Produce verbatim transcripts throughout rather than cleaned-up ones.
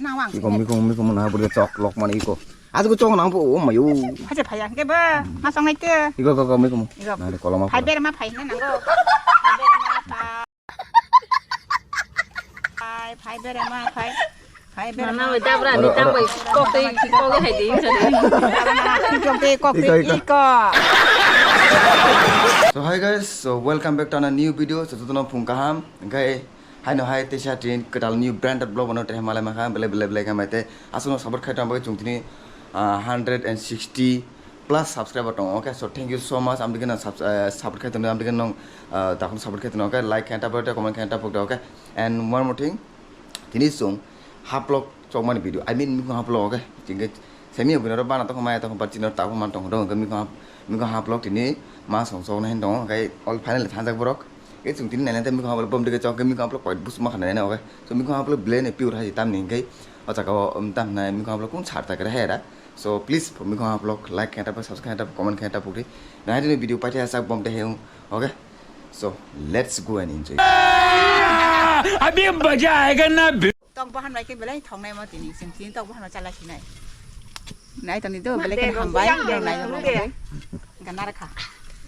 Nawang. Iko mikum mikum na buri chok lok mani iko. Adugo chok nang po o mayo. Haje phaya ke ba. Ma song nai te. Iko ko ko mikum. Iko. Na de koloma. Phai ber ma phai na nango. Phai ber ma phai. Phai ber ma phai. Phai ber ma. Mana wai dabra ni tam bai kok tei kok hai de insa de. Kok tei kok tei iko. So hi guys, so welcome back to a new video. So jotono phung kaham. Engkai Haino hai teisa tin kwtal new branded vlog bono tei malai makha belai belai belai khamai tei aswkno support khai tong bagwi chwng tini, ah, hundred and sixty plus subscriber tongo. Okay, so thank you so much. Amtwi kheno subs-, eh, support khai tongdi, amtwi kheno, ah, dakhno support khai tongdi. Okay, like khe ta pokdi, comment khe ta pokdi. Okay, and one more thing, tini chwng haplok chokmani video, I mean mikhung haplok. Okay, chingke semi obinoro bana tongkha maya tongkha but chino tabuk man tongkha do, hwnkhe mikhung hap-, mikhung haplok tini ma song chokna hin tongo. Hwnkhe all finally thangjak borok. Khe chwng tini naina tei mikhung haplo bom dege chok khe mikhung haplo koit bus ma khanai nai oke. So mikhung haplo belai ni pure hai tamni hwnkhe o jaga o, um, tam nai mikhung haplo kun sar ta kre hai ra. So please mikhung haplo like khe ta subscribe khe ta comment khe ta pukri. Na hai video paithai sak bom de heu. Okay. So let's go and enjoy. अभी मजा आएगा ना। Tok bahan bai khe belai thongnai mo tini, chwng tini tok bahan chala sinai. Nai toni do belai khe hambai, nai mo. Gana rakha.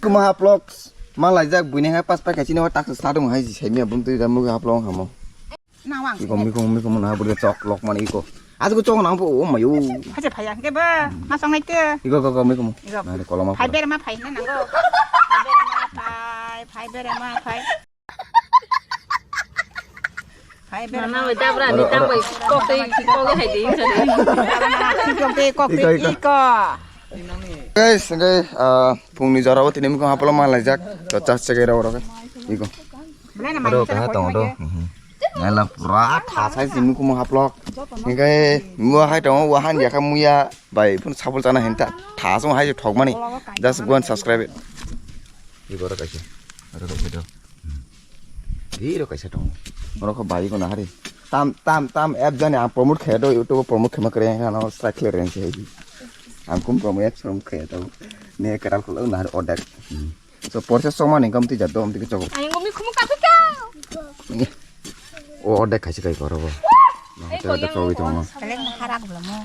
Kuma haplok ma laijak buini ha pas pai khachi no tak sa dong hai sai mi abum tui da mu haplok hamo. Nawang. Iko mikum mikum na buri chok lok mani iko. Adugo chok nang po o mayo. Haje phaya ke ba, ma song nai te. Iko ko ko mikum. Iko. Na de koloma. Phai ber ma phai na nango. Phai ber ma phai, phai ber ma phai. Hai, mana wai dabra ni tam bai kok tei kok hai de insa de. Kok tei kok tei iko. Guys, hwnkhe, ah, phungni jorao tini mikhung haplo ma laijak. To chas chegai rao rao. Iko. Aro kaha tongo do. Nala pura tha sai si mikhung haplok. Hwnkhe mo hai tongo wahan yakha muya bai phun sapul chana hinta. Tha song hai thokmani. Just go and subscribe it. Iko ro kaisa. Aro kaisa do. Biro kaisa tongo. Oro kho bai ko nahari. Tam tam tam app jani ang promote khe do YouTube promote khe ma kre ano strike khle reng se. Ang kum promote app promote khe do. Ne keral ko nahari order. So porsa soma ni kam ti jaddo am ti chok. Ang mi khumu ka pika. O order kaisa kai koro bo. Ei ko yang. Kaleng harak belamo.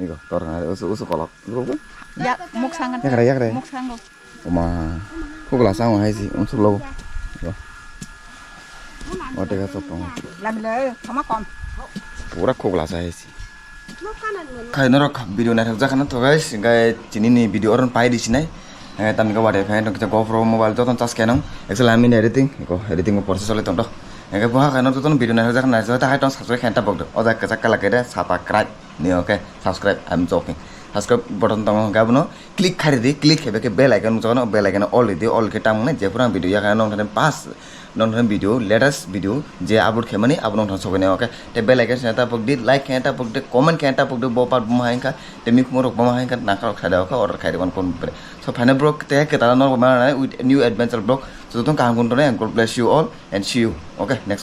Niko, tor na, usu, usu kolok. Niko, ya, muksangan. Yakre, yakre. Muksango. Oma, khogla sa hai si, unsuk lo. Niko. Wate ka sopong. Lamile, sama kom. Pura khogla sa hai si. Khai norok video naithok jakha na to guys, hingkai chini ni video oron pai di sinai. Eh, tamni ka wate phai tong kita GoPro mobile joton charge kenong. Actually, I'm in editing. Ko editing ko process ole tong do. Hingkai buha khai norok joton video naithok jakha na, jota hai tong subscribe khen ta bok do. Oja kachak kala kede sapa krai. Ni okay, subscribe, I'm joking. Subscribe button tongo, hingke abono click khairi di, click khe bell icon nukjakgo, bell icon all ridi, all khe tamo nai, jephuru ang video yakha nong thani pas, nong thani video, latest video je upload khe mani, abo nong thani sogwi nai, okay. Te bell icon sina ta pok di, like khe ta pok di, comment khe ta pok di, bo part bo ma hai kha, te mi khumorok bo ma hai kha, nang kha kha da kha, order khairi wan kon bre. So, final bro, te khe ta nong ma nai with new adventure vlog. So, tong kaham kun tonai, and God bless you all and see you. Okay, next.